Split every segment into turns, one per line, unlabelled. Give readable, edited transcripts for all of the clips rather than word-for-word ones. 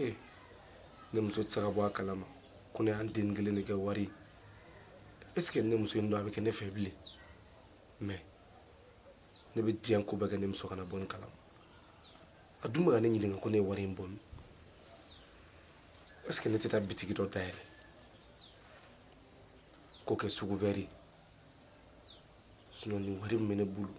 Ee, ne muso tɛ se ka bɔ a kalama ko ne y'an den kelen de kɛ wari ye. Est ce que ne muso in dɔn a bɛ kɛ ne fɛ bilen? Mais ne bɛ diɲɛ ko bɛɛ kɛ ne muso kana bɔ nin kalama. A dun bɛ ka ne ɲininka ko ne ye wari in bɔ min. Est ce que ne tɛ taa bitigi dɔ dayɛlɛ k'o kɛ sugu vert ye? Sinon nin wari min bɛ ne bolo.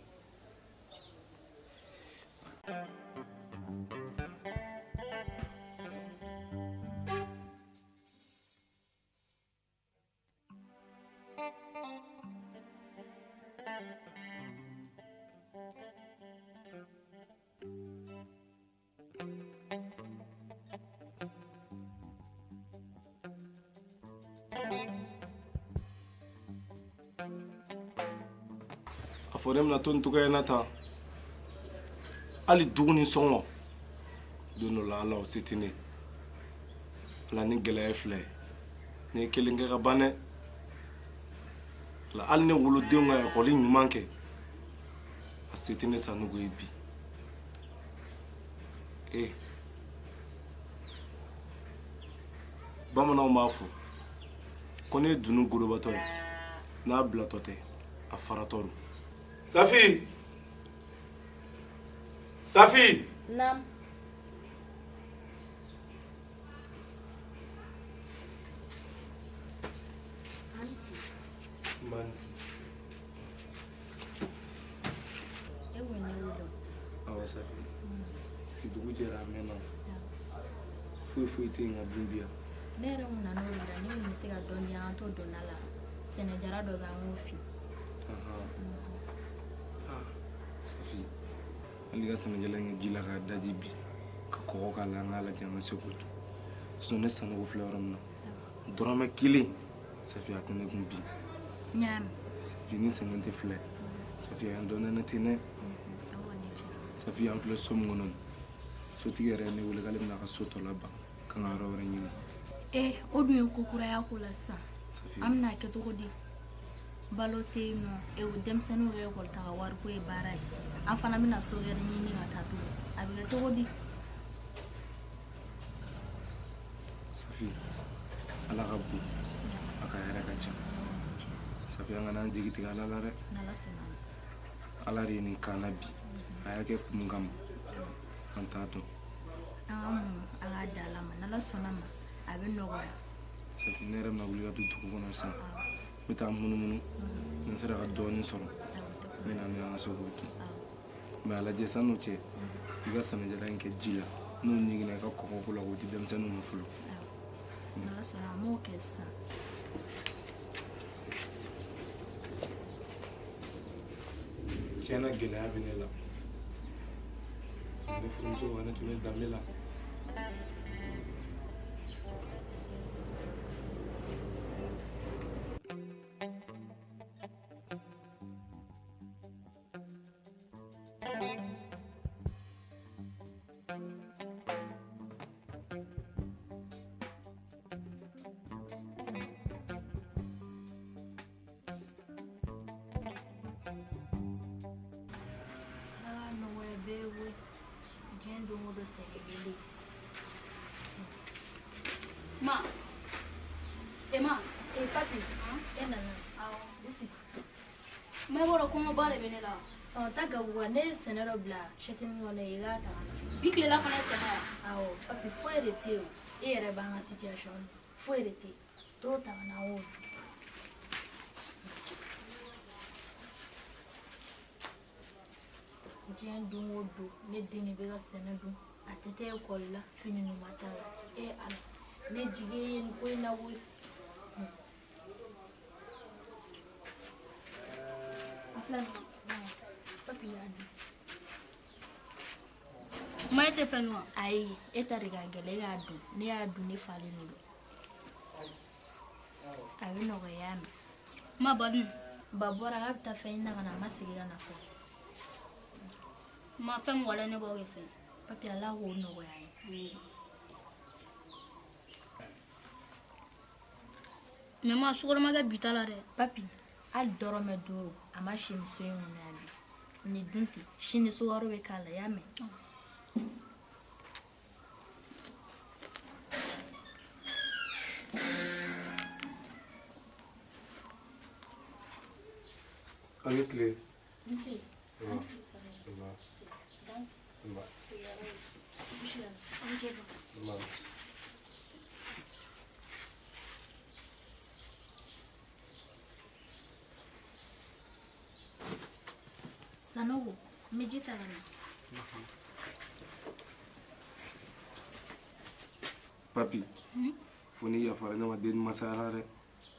A fɔ ne bɛna to nin cogoya in na tan hali dumuni sɔngɔ don dɔ la ala o se tɛ ne ala ni gɛlɛya filɛ ne ye kelen kɛ ka ban dɛ ala hali ne wolodenw ka ekɔli ɲuman kɛ a se tɛ ne Sanogo ye bi ee bamananw b'a fɔ ko ne ye dunun gorobatɔ ye n'a bilatɔ tɛ a faratɔ don. Safi, Safi.
Naam.
Mandi.
E ko ne wele.
Awɔ Safi. Dugu jɛra a mɛnna. Foyi foyi tɛ yen ka dun bi yan.
Ne yɛrɛ kun nana o la ne kun bɛ se ka dɔ di an to donna la sɛnɛjara dɔ bɛ an k'o fin.
Safi, hali ka sɛnɛjala in kɛ ji la k'a daji bi ka kɔgɔ k'a la an k'a lajɛ an ka se k'o dun. Sinon ne Sanogo filɛ yɔrɔ min na dɔrɔmɛ kelen Safi a tɛ ne kun bi.
N y'a mɛn.
Safi ni sɛgɛn tɛ filɛ Safi yan dɔn ne tɛ ne. Safi an filɛ so min kɔnɔ nin sotigi yɛrɛ ye ne wele k'ale bɛna a ka so tɔ laban ka n ka yɔrɔ wɛrɛ ɲini.
Ee o dun ye ko kura y'a ko la sisan an bɛna kɛ cogo di balo tɛ yen nɔ e o denmisɛnninw ka ekɔli taga wariko ye baara ye an fana bɛna so wɛrɛ ɲini ka taa tugun a bɛ kɛ cogo di.
Safi ala ka bon a ka hɛrɛ ka ca Safi an kana an jigi tigɛ ala la dɛ ala de ye nin k'an na bi a y'a kɛ kun min kama an t'a dɔn.
An ka muɲu an k'a di ala ma n'ala sɔnna ma a bɛ nɔgɔya.
Safi ne yɛrɛ bɛna wuli ka don dugu kɔnɔ sisan n bɛ taa munumunu ni n sera ka dɔɔnin sɔrɔ n bɛ na n'o ye an ka se k'o dun mais a lajɛ san'o cɛ i ka sɛnɛjalan in kɛ ji la n'o ɲiginna i ka kɔgɔ k'o la k'o di denmisɛnninw ma fɔlɔ.
N'ala sɔnna an b'o kɛ sisan.
Tiɲɛ na gɛlɛya bɛ ne la ne furumuso bɛ ka ne to ne danbe la.
Ala nɔgɔya bɛɛ ye koyi diɲɛ don o don sɛgɛn kelen.
Ma, e ma.
E papi, e nana. Awɔ. I sigi.
Ma e b'a dɔn kɔngɔba de bɛ ne la.
Ɔ taa Gabugu ne ye sɛnɛ dɔ bila sɛtinin kɔnɔ i k'a ta ka na.
Bi tilela fana ye sɛnɛ ya?
Awɔ papi foyi de tɛ yen o e yɛrɛ b'an ka situation na foyi de tɛ yen t'o ta ka na an k'o dun. Diɲɛ don o don ne den de bɛ ka sɛnɛ dun a tɛ taa ekɔli la fini ɲuman t'a la e ala ne jigi ye nin ko in na koyi. A filɛ nin ye papi y'a dun.
Ma e tɛ fɛn dun wa?
Ayi e ta de ka gɛlɛn e k'a dun ne y'a dun ne falen de don. A bɛ nɔgɔya mɛn.
Ma ba dun?
Ba bɔra k'a bɛ taa fɛn ɲini ka na a ma segin ka na fɔlɔ.
Ma fɛn min wala ne b'o kɛ fɛn.
Papi ala k'o nɔgɔya n ye.
Mais ma sukaro ma kɛ bi ta la dɛ.
Papi hali dɔrɔmɛ 5 a ma si muso in kɔnɔ yan bi. Nin dun ten sini sukaro bɛ k'a la i y'a mɛn.
Aw ni tile.
Nse.
Nba. Nba. Nba. Nba.
Sanogo, n bɛ ji ta ka na.
Papi, fo n'i yafara ne ma den masaya la dɛ.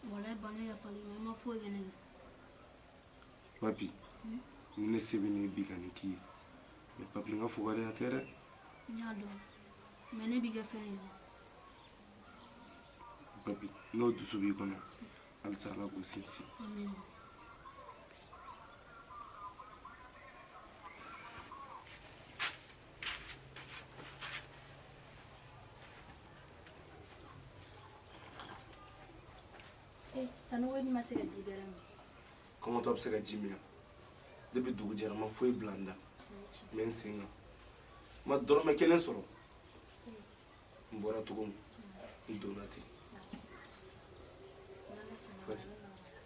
Walayi ba ne yafalen ma, i ma foyi kɛ ne la.
Papi, ni ne se bɛ ne ye bi ka nin k'i ye. Mais papi, n ka fugariya tɛ dɛ.
N y'a dɔn, mais ne b'i kɛ fɛn ye.
Papi, n'o dusu b'i kɔnɔ, halisa Ala k'o sinsin.
Amina.
Sanogo ni ma se ka ji bɛrɛ min.
Kɔngɔtɔ bɛ se ka ji min? Depuis dugu jɛra n ma foyi bila n da. N bɛ n sen kan. N ma dɔrɔmɛ kelen sɔrɔ. N bɔra cogo min, n donna ten.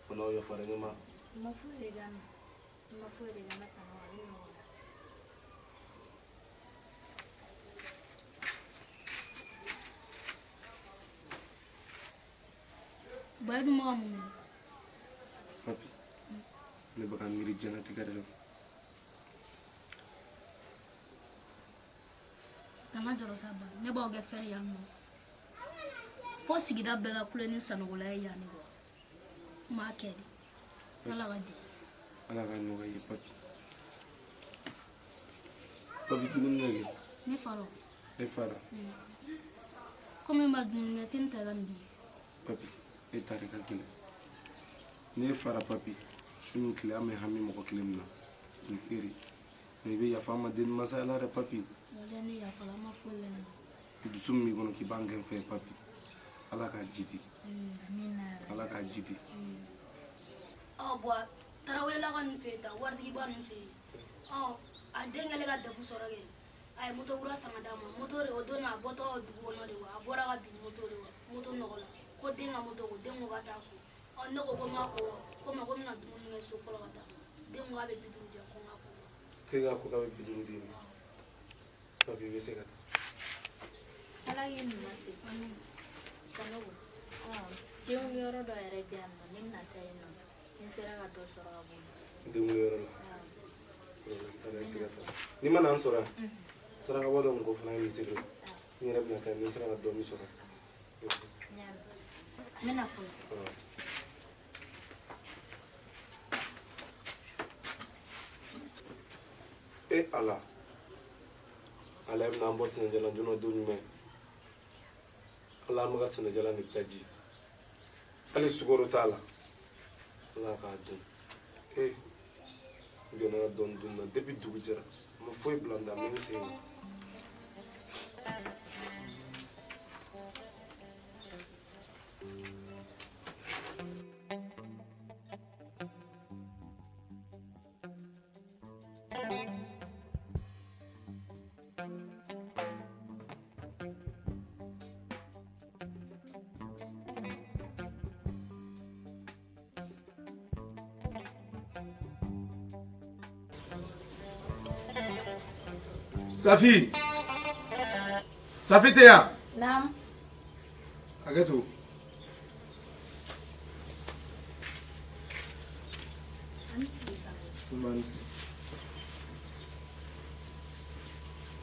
Fo n'aw yafara ne ma.
N ma foyi de k'a ma. N ma foyi de k'a ma Sanogo, a bɛ nɔgɔya.
Ba e dun bɛ ka mun ɲini?
Papi, ne bɛ ka miiri diɲɛlatigɛ de la.
Kana jɔrɔ sa ba, ne b'aw kɛ fɛn yan nɔ. Fo sigida bɛɛ ka kule ni Sanogola ye yan ne kɔ. N b'a kɛ de. Ala ka jɛ.
Ala ka nɔgɔya i ye papi. Papi, dumuni kɛ kɛ.
Ne fara o.
Ne fara.
Komi n ma dumuni kɛ, tɛ n ta i ka nin dun.
Papi, e ta de ka gɛlɛn. N'e fara papi, su ni tile an bɛ hami mɔgɔ kelen min na, ni e de. Mais i bɛ yafa an ma den masaya la dɛ papi.
Walayi ne yafara, an ma foyi kɛ ne la.
Dusu min b'i kɔnɔ k'i b'an gɛn fɛ papi, Ala k'a jidi.
Amina.
Ala k'a jidi.
Ɔ bɔn Tarawelela ka nin fɛ yen tan, waritigiba nin fɛ yen. Ɔ a den kɛlen ka DEF sɔrɔ kɛ, a ye moto kura san ka d'a ma. Moto de o don na a bɔtɔ dugu kɔnɔ de wa, a bɔra ka bin moto de wa, moto nɔgɔ la. Ko den ka moto ko, den ko k'a t'a ko. Ɔ ne ko ko n b'a ko, ko ma ko n bɛna dumuni kɛ so fɔlɔ ka taa. Den ko k'a bɛ 50 di yan, ko n k'a ko.
K'e k'a ko k'a bɛ 50 d'i ma. Papi, i bɛ se ka taa.
Ala k'i ɲuman se. Sanogo, denwuli yɔrɔ dɔ yɛrɛ bɛ yan nɔ, ne bɛna taa yen nɔ. Ni n sera ka dɔ sɔrɔ ka bɔ.
Denwuli yɔrɔ la. I bɛ se ka taa. N'i ma na n sɔrɔ yan, sarakabɔ dɔ mɔgɔ fana ye misiri la. N yɛrɛ bɛna taa, ni n sera ka dɔɔnin sɔrɔ.
N bɛna fɔlɔ.
E Ala, Ala e bɛna an bɔ sɛnɛjalan joona don jumɛn? Ala an bɛ ka sɛnɛjalan de daji. Hali sukaro t'a la. Ala k'a dun. E, n gɛnna ka dɔɔnin dun na depuis dugu jɛra. N ma foyi bila n da, n bɛ n sen kan. Safi, Safi tɛ yan?
Naam.
Hakɛ to.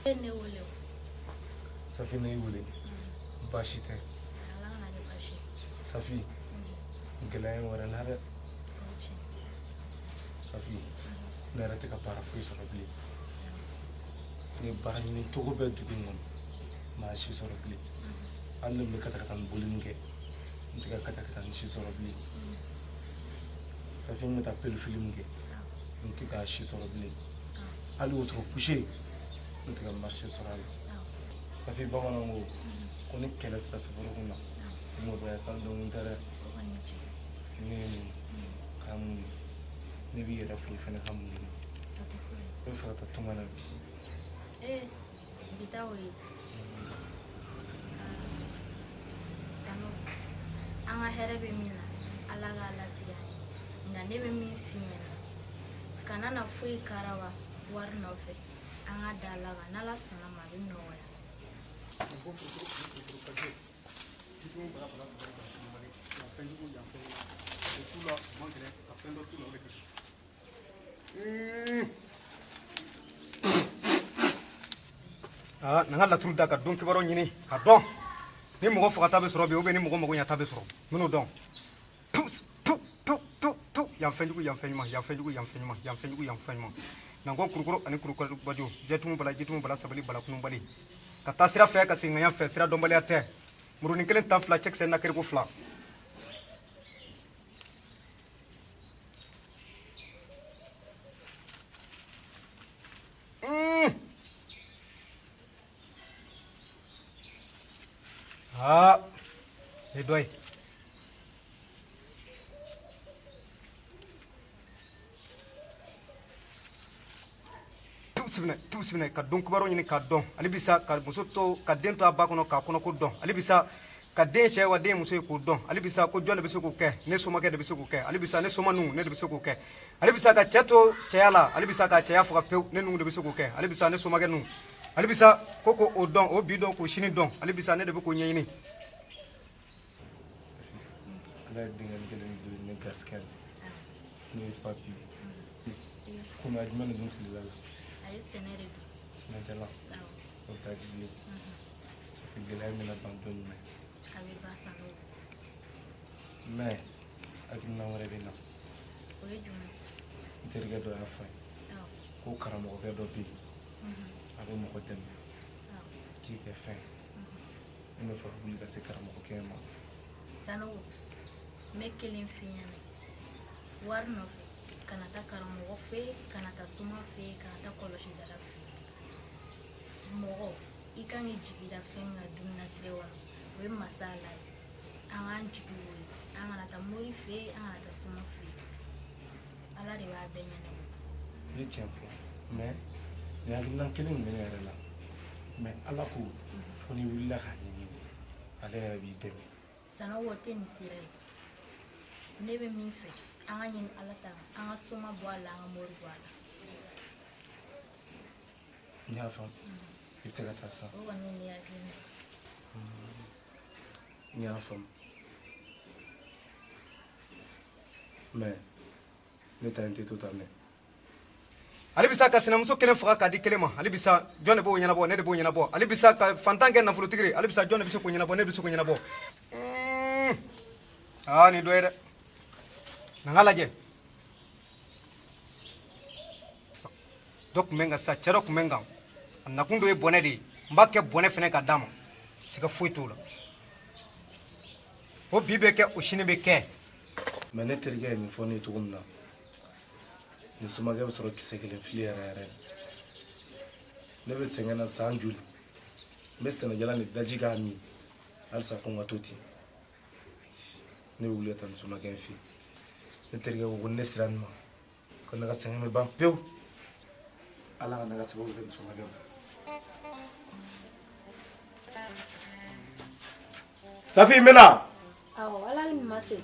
E ne wele o.
Safi, ne y'i wele. Baasi tɛ.
Ala kana kɛ baasi ye.
Safi, gɛlɛya in wɛrɛ la dɛ. Safi, ne yɛrɛ tɛ ka baara foyi sɔrɔ bilen. Ne ye baara ɲini cogo bɛɛ dugu in kɔnɔ, maa si sɔrɔ bilen. Hali ne tun bɛ katakatanin boli min kɛ, n tɛ ka katakatanin si sɔrɔ bilen. Safi, n bɛ taa pelifili min kɛ, n tɛ k'a si sɔrɔ bilen. Hali wotoro puse, n tɛ ka marché sɔrɔ a la. Safi, bamananw ko ko ni kɛlɛ sera soforo kun na, mɔbaya san dɔnkun tɛ dɛ. Ne ye mun k'a mun ye, ne b'i yɛrɛ fo i fana ka mun ye. Ne bɛ fɛ ka taa tunga na bi.
Ee, bi taa o ye. Sanogo, an ka hɛrɛ bɛ min na, Ala k'a latigɛ an ye. Nka ne bɛ min f'i ɲɛna, Kana na foyi karawa wari nɔfɛ. An ka da Ala kan, n'Ala sɔnna ma a bɛ nɔgɔya.
Aa, na n ka laturu da ka don kibaru ɲini ka dɔn ni mɔgɔ fagata bɛ sɔrɔ bi ou bien ni mɔgɔ mago ɲata bɛ sɔrɔ, n bɛn'o dɔn. Tu tu tu tu tu, yan fɛn jugu, yan fɛn ɲuman, yan fɛn jugu, yan fɛn ɲuman, yan fɛn jugu, yan fɛn ɲuman. Nankɔ kurukuru ani kurukuru bajo, jɛtumu bala, jitumu bala, sabali bala, kunubali. Ka taa sira fɛ ka segin ŋaɲa fɛ, sira dɔnbaliya tɛ. Murunin kelen tan fila, cɛkisɛ na kereko fila. Aa, ni dɔ ye. Tusimina, tusimina, ka don kibaru ɲini k'a dɔn. Ale bi sa ka muso to, ka den to a ba kɔnɔ k'a kɔnɔ ko dɔn. Ale bi sa ka den cɛ wa den muso ye k'o dɔn. Ale bi sa ko jɔn de bɛ se k'o kɛ? Ne somakɛ de bɛ se k'o kɛ. Ale bi sa ne soma nu, ne de bɛ se k'o kɛ. Ale bi sa ka cɛ to cɛya la, ale bi sa ka cɛya faga pewu, ne nu de bɛ se k'o kɛ. Ale bi sa ne somakɛ nu. Ale bi sa ko k'o dɔn, o bi dɔn, k'o sini dɔn. Ale bi sa ne de bɛ k'o ɲɛɲini.
Ala ye denkɛ kelen don ne garisɛgɛ la, n'o ye papi ye. Komi a jumɛn de dun tilela la?
A ye sɛnɛ de dun.
Sɛnɛjalan o bɛ taa jigilen. Safi, gɛlɛya in bɛna ban don jumɛn?
A bɛ ban Sanogo.
Mais hakilina wɛrɛ bɛ n na.
O ye jumɛn?
N terikɛ dɔ y'a fɔ n ye ko karamɔgɔkɛ dɔ bɛ yen, a bɛ mɔgɔ dɛmɛ k'i kɛ fɛn. Ne bɛ fɛ ka wuli ka se karamɔgɔkɛ in ma.
Sanogo, n bɛ kelen f'i ɲɛna. Wari nɔfɛ, kana taa karamɔgɔ fɛ yen, kana taa soma fɛ yen, kana taa kɔlɔsidala fɛ yen. Mɔgɔ i kan k'i jigi da fɛn min kan diɲɛlatigɛ kɔnɔ, o ye masa Ala ye. An k'an jigi o ye, an kana taa mori fɛ yen, an kana taa soma fɛ yen. Ala de b'a bɛɛ ɲɛnabɔ.
Ne tiɲɛ fɔ, mais nin hakilina kelen tun bɛ ne yɛrɛ la, mais Ala ko ko n'i wulila k'a ɲini, ale yɛrɛ b'i dɛmɛ.
Sanogo, o tɛ nin sira ye. Ne bɛ min fɛ, an ka ɲini Ala ta, an ka soma bɔ a la, an ka mori bɔ a la.
N y'a faamu, i bɛ se ka taa sisan.
O kɔni ye ne hakilina ye.
N y'a faamu, mais ne ta in tɛ to tan dɛ.
Ale bɛ sa ka sinamuso kelen faga k'a di kelen ma. Ale bɛ sa jɔn de b'o ɲɛnabɔ? Ne de b'o ɲɛnabɔ. Ale bɛ sa ka fantan kɛ nafolotigi ye. Ale bɛ sa jɔn de bɛ se k'o ɲɛnabɔ? Ne bɛ se k'o ɲɛnabɔ. Aa, nin dɔ ye dɛ. Na n ka lajɛ. Dɔ tun bɛ n kan sa, cɛ dɔ tun bɛ n kan, a nakun dɔ ye bɔnɛ de ye. N b'a kɛ bɔnɛ fɛnɛ ka d'a ma, siga foyi t'o la. O bi bɛ kɛ, o sini bɛ kɛ.
Mais ne terikɛ ye nin fɔ ne ye cogo min na, nin somakɛ bɛ sɔrɔ kisɛ kelen fili yɛrɛ yɛrɛ. Ne bɛ sɛgɛn na san joli, n bɛ sɛnɛjalan de daji k'a min halisa ko n ka to ten. Ne bɛ wuli ka taa nin somakɛ in fɛ yen. Ne terikɛ ko ko ne sera nin ma, ko ne ka sɛgɛn bɛ ban pewu. Ala ka ne ka sababu kɛ nin somakɛ ma. Safi, n bɛ na.
Awɔ, ala ni ma se.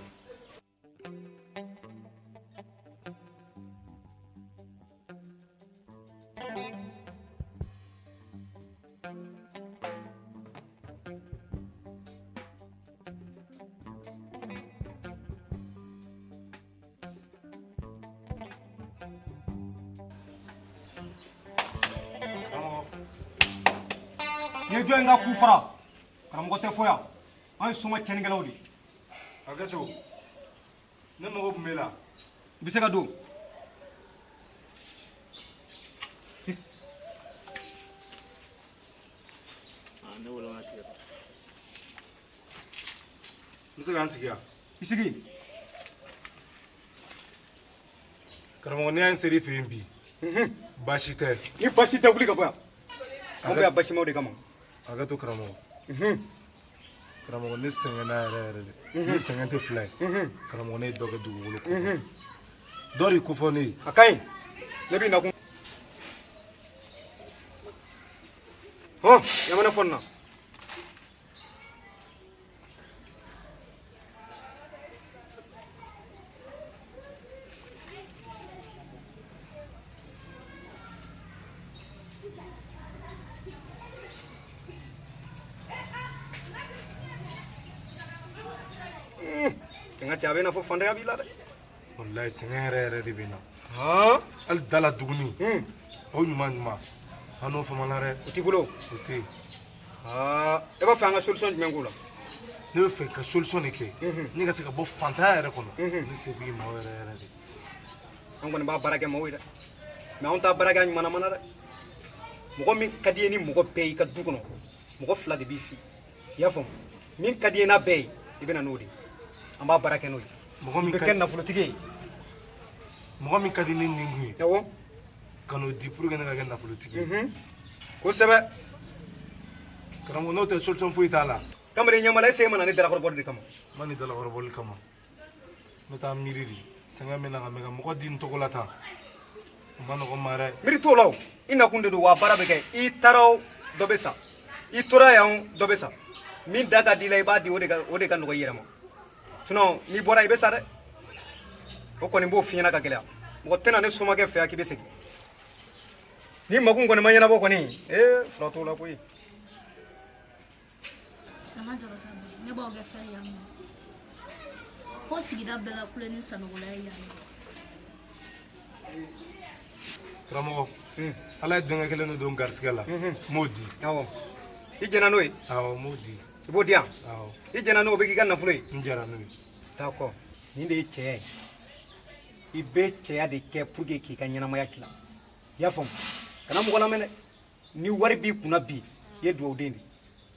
N'i ye jɔn in ka ku fara, karamɔgɔ tɛ fɔ yan. An ye soma tiɲɛnikɛlaw de ye.
Hakɛ to, ne mago tun b'e la.
I bɛ se ka don.
Ne wolo ka tigɛ, n bɛ se ka n sigi yan?
I sigi.
Karamɔgɔ, ne y'an ser'i fɛ yen bi, baasi tɛ?
Ni baasi tɛ, wuli ka bɔ yan. An bɛ yan basimaw de kama.
Hakɛ to, karamɔgɔ. Karamɔgɔ, ne sɛgɛnna yɛrɛ yɛrɛ de. Ne sɛgɛn tɛ fila ye. Karamɔgɔ, ne ye dɔ kɛ dugukolo kɔ, dɔ de ko fɔ ne ye.
A ka ɲi, ne b'i nakun hɔn yamana fɔ nin na. N ka cɛ a bɛ i n'a fɔ fantanya b'i la dɛ.
Walayi sɛgɛn yɛrɛ yɛrɛ de bɛ n na.
Han?
Hali da la dumuni. O ɲuman ɲuman. An n'o famana dɛ.
O t'i bolo?
O tɛ yen.
Aa e b'a fɛ an ka solution jumɛn k'o la?
Ne bɛ fɛ ka solution de kɛ. Ne ka se ka bɔ fantanya yɛrɛ kɔnɔ. Ne se b'i maaw yɛrɛ yɛrɛ de.
An kɔni b'a baara kɛ maaw ye dɛ. Mais anw t'a baara kɛ a ɲuman na dɛ. Mɔgɔ min ka di i ye ni mɔgɔ bɛɛ y'i ka du kɔnɔ, mɔgɔ fila de b'i fɛ. I y'a faamu? Min ka di i ye n'a bɛɛ ye, i bɛ na n'o de ye. An b'a baara kɛ n'o ye.
Mɔgɔ min
I bɛ kɛ nafolotigi ye.
Mɔgɔ min ka di ne ni kun ye.
Awɔ.
Ka n'o di pour que ne ka kɛ nafolotigi ye.
Kosɛbɛ.
Karamɔgɔ n'o tɛ solution foyi t'a la.
Kamalen ɲɛmala e ma na ne dalakɔrɔbɔli de kama.
N ma nin dalakɔrɔbɔli kama. N bɛ taa miiri de. Sɛgɛn bɛ na ka mɛn ka mɔgɔ di n tɔgɔ la tan. O ma nɔgɔn n ma dɛ.
Miiri t'o la o. I nakun de don wa baara bɛ kɛ. I taara o dɔ bɛ sa. I tora yan o dɔ bɛ sa. Min da ka di i la i b'a di o de ka nɔgɔ i yɛrɛ ma. Sinon n'i bɔra i bɛ sa dɛ. O kɔni b'o f'i ɲɛna ka gɛlɛya. Mɔgɔ tɛna ne somakɛ fɛ yan k'i bɛ segin. Ni makun kɔni ma ɲɛnabɔ kɔni ee fura t'o la koyi.
Kana jɔrɔ sa bi ne b'aw kɛ fɛn yan nɔ. Fo sigida bɛɛ ka kule ni sanogola ye yan nɔ.
Karamɔgɔ, Ala ye denkɛ kelen de don garisigɛ la. N b'o di.
Awɔ. I jɛnna n'o ye?
Awɔ, n b'o di.
I b'o di yan?
Awɔ.
I jɛnna n'o bɛ k'i ka nafolo ye?
N jɛra n'o ye.
D'accord. Nin de ye cɛya ye. I bɛ cɛya de kɛ pour que k'i ka ɲɛnamaya tila. I y'a faamu? Kana mɔgɔ lamɛn dɛ. Ni wari b'i kunna bi, i ye dugawuden de ye.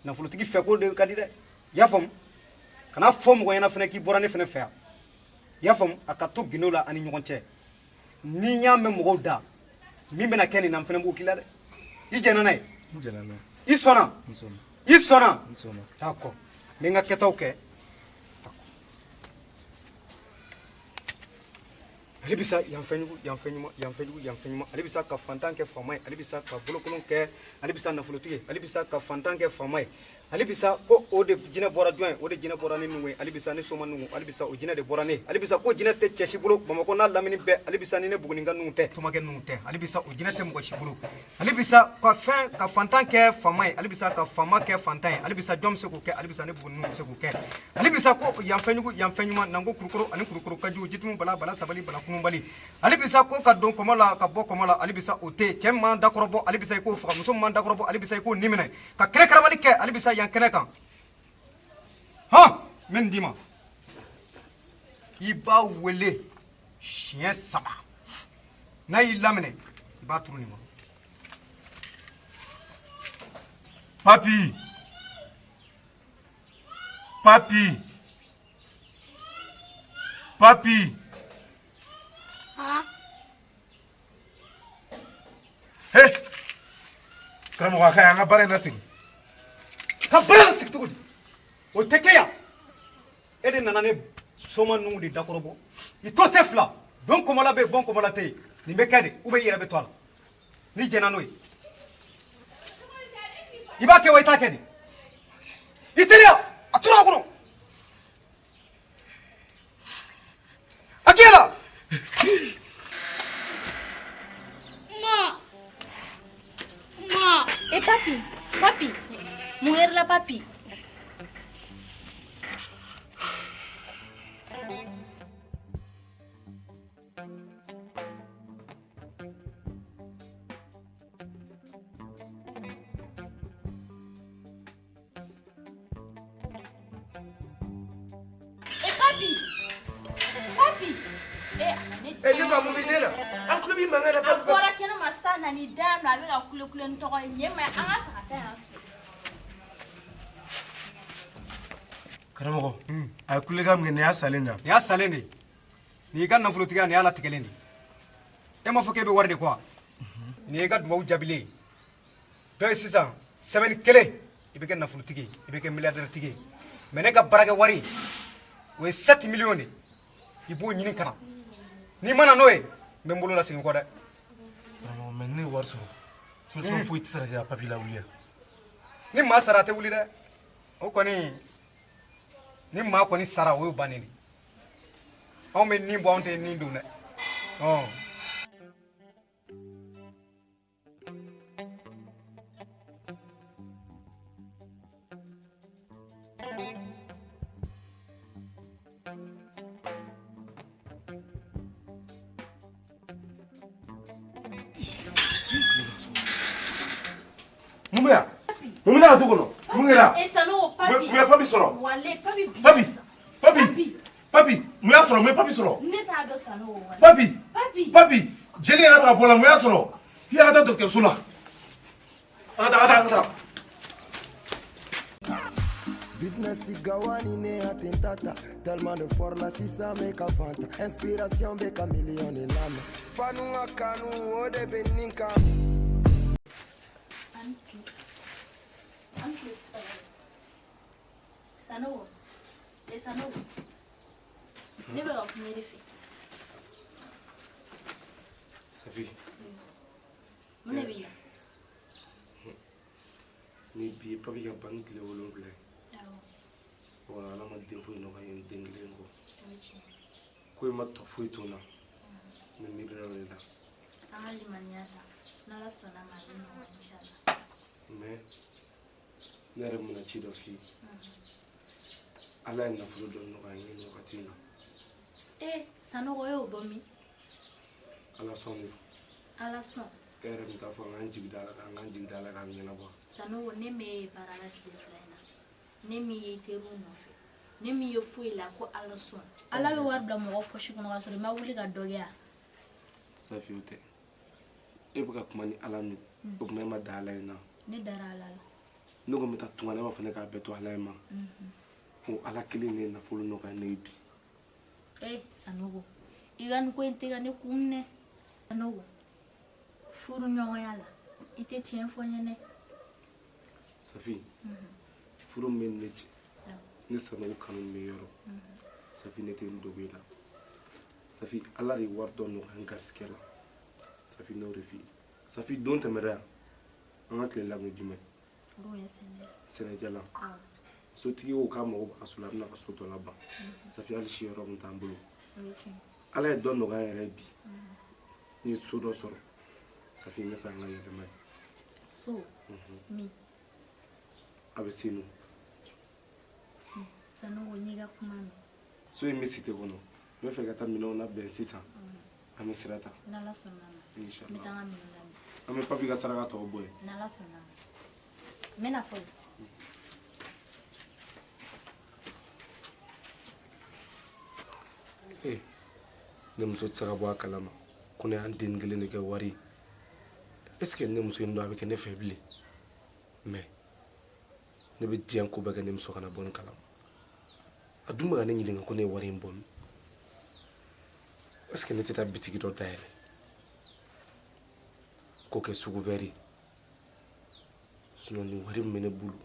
Nafolotigi fɛ ko de ka di dɛ. I y'a faamu? Kana fɔ mɔgɔ ɲɛna fɛnɛ k'i bɔra ne fɛnɛ fɛ yan. I y'a faamu? A ka to gindo la an ni ɲɔgɔn cɛ. Ni n y'a mɛn mɔgɔw da, min bɛna kɛ nin na n fɛnɛ b'o k'i la dɛ. I jɛnna n'a ye?
N jɛnna n'a ye.
I sɔnna?
N sɔnna.
I sɔnna?
N sɔnna.
D'accord. N bɛ n ka kɛtaw kɛ. Ale bɛ sa yan fɛn jugu, yan fɛn ɲuman, yan fɛn jugu, yan fɛn ɲuman. Ale bɛ sa ka fantan kɛ faama ye, ale bɛ sa ka bolokolon kɛ, ale bɛ sa nafolotigi ye, ale bɛ sa ka fantan kɛ faama ye. Ale bɛ sa ko o de jinɛ bɔra jɔn ye, o de jinɛ bɔra ne nugu ye, ale bɛ sa ne soma nugu, ale bɛ sa o jinɛ de bɔra ne ye, ale bɛ sa ko jinɛ tɛ cɛ si bolo Bamakɔ n'a lamini bɛɛ, ale bɛ sa ni ne Buguni ka nugu tɛ, somakɛ nugu tɛ, ale bɛ sa o jinɛ tɛ mɔgɔ si bolo. Ale bɛ sa ka fɛn ka fantan kɛ faama ye, ale bɛ sa ka faama kɛ fantan ye, ale bɛ sa jɔn bɛ se k'o kɛ, ale bɛ sa ne Buguni nugu bɛ se k'o kɛ. Ale bɛ sa ko yan fɛn jugu, yan fɛn ɲuman, nanko kurukuru ani kurukuru ka jugu, jitumu bala bala sabali bala kununbali. Ale bɛ sa ko ka don kɔmɔ la ka bɔ kɔmɔ la, ale bɛ sa o tɛ cɛ man dakɔrɔbɔ, ale bɛ sa i k'o faga, muso man dakɔrɔbɔ, ale bɛ sa i k'o ni minɛ, ka kɛnɛ karabali kɛ, ale bɛ sa yan kɛnɛ kan. Hɔn, n bɛ nin d'i ma. I b'a wele siɲɛ 3. N'a y'i laminɛ, i b'a turu nin kɔnɔ.
Papi! Papi! Papi!
Ah?
He! Karamɔgɔ a ka ɲi an ka baara in lasegin.
Ka baara lasegin cogo di? O tɛ kɛ yan. E de nana ne soma nugu de dakɔrɔbɔ. I to se fila. Don kɔmɔla bɛ yen, bɔn kɔmɔla tɛ yen. Nin bɛ kɛ de, ou bien i yɛrɛ bɛ to a la. N'i jɛnna n'o ye. I b'a kɛ wa i t'a kɛ de? I teliya, a tora a kɔnɔ. A k'i la.
Ma. Ma. Eh papi, papi. Mun kɛra la papi? Papi! Papi!
Eh, ne ba mun bɛ den na? An tulo b'i mankan na
A
papi.
bɔra kɛnɛma sisan na ni da nɔ a bɛ ka kule kule ni tɔgɔ ye nin ye ma an ka ta ka taa yan fɛ.
Karamɔgɔ, a ye kulekan min kɛ nin y'a salen de ye.
Nin y'a salen de ye. Nin y'i ka nafolotigiya, nin y'a latigɛlen de ye. E m'a fɔ k'e bɛ wari de kɔ wa? Nin y'i ka duwawu jaabilen ye. Dɔ ye sisan semaine kelen i bɛ kɛ nafolotigi ye, i bɛ kɛ milliardaire tigi ye. Mais ne ka baarakɛ wari o ye 7 millions de ye. I b'o ɲini ka na. N'i ma na n'o ye, n bɛ n bolo lasegin kɔ dɛ.
Karamɔgɔ, mais ne ye wari sɔrɔ. Solution foyi tɛ se ka kɛ ka papi lawuli yan.
Ni maa sara a tɛ wuli dɛ. O kɔni ni maa kɔni sara o y'o bannen de. Anw bɛ nin bɔ anw tɛ nin don dɛ. Ɔn.
Mun bɛ yan? Mun bɛ ne ka du kɔnɔ? Mun kɛra?
E Sanogo, papi.
Mun ye papi sɔrɔ?
Wale, papi bi.
Papi, papi, papi, mun y'a sɔrɔ? Mun ye papi sɔrɔ?
Ne t'a dɔn Sanogo wale.
Papi,
Papi.
papi, jeli yɛrɛ bɛ ka bɔ a la, mun y'a sɔrɔ? I y'a ka taa dɔgɔtɔrɔso la. An ka taa, an ka taa, an ka taa.
Business gawani ne atentata. Tellement de fort la sisan bɛ ka fanta. Inspiration bɛ ka million de lamɛn. Fanu ka kanu o de bɛ nin kan.
An tile. An tile Sanogo. Sanogo. E Sanogo. Ne bɛ ka kuma e de fɛ.
Safi.
Mun de b'i la?
Ni bi ye papi ka banni tile 7 ye.
Awɔ.
Wala Ala ma den foyi nɔgɔya n ye den kelen kɔ.
O ye tiɲɛ ye.
Ko in ma tɔ foyi to n na. N bɛ miiri dɔ de la.
An ka limaniya ta. N'Ala sɔnna a ma, a bɛ nɔgɔya inshallah.
Mais ne yɛrɛ bɛna ci dɔ f'i ye. Ala ye nafolo dɔ nɔgɔya n ye nin wagati in na.
E Sanogo, e y'o bɔ min?
Ala sɔn de don.
Ala sɔn.
E yɛrɛ bɛ taa fɔ an k'an jigi da Ala kan, an k'an jigi da Ala kan, a bɛ ɲɛnabɔ.
Sanogo, ne m'e ye baara la tile 2 in na. Ne m'i ye i teriw nɔfɛ. Ne m'i ye foyi la ko Ala sɔn. Ala bɛ wari bila mɔgɔ poche kɔnɔ k'a sɔrɔ i ma wuli ka dɔ kɛ yan.
Safi, o tɛ. E bɛ ka kuma ni Ala min, o tuma e ma da Ala in na.
Ne dara Ala la.
Ne ko n bɛ taa tunga na, e b'a fɔ ne k'a bɛɛ to Ala ye ma. Ko Ala kelen de ye nafolo nɔgɔya ne ye bi.
Eh Sanogo, i ka nin ko in tɛ ka ne kun minɛ. Sanogo, furu ɲɔgɔnya la, i tɛ tiɲɛ fɔ n ye dɛ.
Safi, furu min bɛ ne cɛ, ne Sanogo kanu min bɛ yɔrɔ, Safi, ne tɛ n dogo i la. Safi, Ala de ye wari dɔ nɔgɔya n garisigɛ la. Safi, n'o de f'i ye. Safi, don tɛmɛra yan, an ka tile la kun ye jumɛn?
O ye sɛnɛ.
Sɛnɛjalan.
Awɔ.
Sotigi ko k'a mago b'a ka so la, a bɛna ka so tɔ laban. Safi, hali si yɔrɔ kun t'an bolo.
O ye tiɲɛ.
Ala ye dɔ nɔgɔya n yɛrɛ ye bi. N ye so dɔ sɔrɔ. Safi, n bɛ fɛ an ka yɛlɛma yen.
So min?
A bɛ Senu.
Sanogo, n y'i ka kuma mɛn.
So in bɛ cité kɔnɔ. N bɛ fɛ ka taa minɛnw labɛn sisan. An bɛ sira ta.
N'Ala sɔnna a ma. N bɛ
Inshallah.
taa n ka minɛnw labɛn.
An bɛ papi ka saraka tɔw bɔ yen.
N'Ala sɔnna a ma. N bɛ na fɔlɔ.
Ee, ne muso tɛ se ka bɔ a kalama ko ne y'an den kelen de kɛ wari ye. Est ce que ne muso in dɔn a bɛ kɛ ne fɛ bilen? Mais ne bɛ diɲɛ ko bɛɛ kɛ ne muso kana bɔ nin kalama. A dun bɛ ka ne ɲininka ko ne ye wari in bɔ min. Est ce que ne tɛ taa bitigi dɔ dayɛlɛ k'o kɛ sugu vɛri ye? Sinon nin wari min bɛ ne bolo.